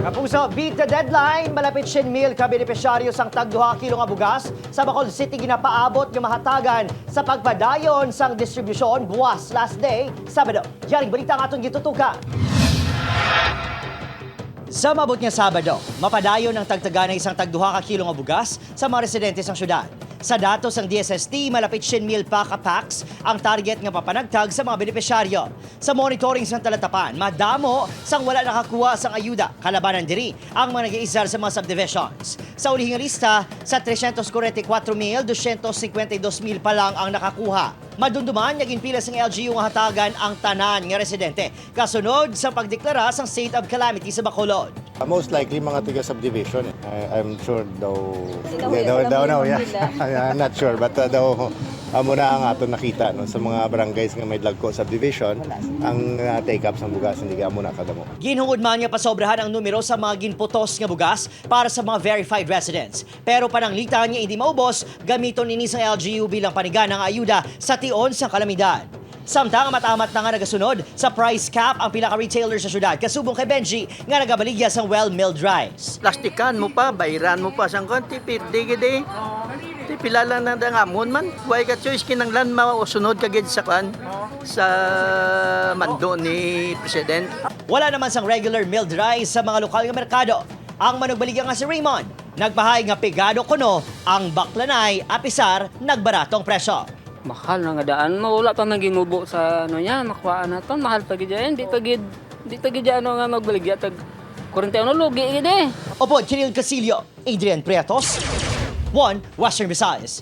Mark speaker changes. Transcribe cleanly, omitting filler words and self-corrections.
Speaker 1: Kapuso, beat the deadline. Malapit 100,000 ka benepisyaryo sang tag-2 kilo nga bugas sa Bacolod City ginapaabot nga mahatagan sa pagpadayon sang distribusyon buwas, last day, Sabado. Yaring balita nga atong gitutukan. Sa mabot nga Sabado, mapadayon ang tagtaganay isang tagduha ka kilo nga bugas sa mga residente sang syudad. Sa datos ng DSST, malapit 100,000 pa ka packs ang target nga papanagtag sa mga benepisyaryo. Sa monitoring sang talatapan, madamo sang wala nakakuha sang ayuda. Kalabanan diri ang mga nag-iisar sa mga subdivisions. Sa ulihing lista, sa 344,252,000 pa lang ang nakakuha. Madunduman, naging pila sang LGU nga hatagan ang tanan nga residente. Kasunod sa pagdeklara sang state of calamity sa Bacolod.
Speaker 2: Most likely mga tiga subdivision, eh. I'm sure daw
Speaker 3: Sila
Speaker 2: daw,
Speaker 3: huya,
Speaker 2: daw,
Speaker 3: sila
Speaker 2: daw, no,
Speaker 3: huya
Speaker 2: yeah.
Speaker 3: nila.
Speaker 2: I'm not sure, but daw amo na ang ato nakita, no, sa mga barangays nga may lagko subdivision ang take up sang bugas hindi amo na kadamo.
Speaker 1: Ginhungod man nga pasobrahan ang numero sa mga ginputos nga bugas para sa mga verified residents. Pero pananglitan nga hindi maubos, gamiton ini sa LGU bilang paniganang ayuda sa tion sa kalamidad. Samtang amat-amat na nga nagasunod sa price cap ang pila ka retailer sa syudad, kasubong kay Benji nga nagabaligya sang well-milled rice.
Speaker 4: Plastikan mo pa, bayran mo pa sang konti, pirdi gid eh. Ti pila lang na dangamon man. Way ka choice, kinanglan mausunod ka gid sa kan sa mando ni President.
Speaker 1: Wala naman sang regular milled rice sa mga lokal nga merkado. Ang manugbaligya nga si Raymond, nagbahay nga pegado kuno ang baklanay apisar nagbaratong presyo.
Speaker 5: Mahal na nga daan mo, wala pa man gimubo sa ano niya, makuhaan na to, mahal pa gid yan, di pa gid ano nga magbaligya tag 41, lugi gid eh.
Speaker 1: Opo, Cyril Casillo, Adrian Prietos, 1 Western Visayas.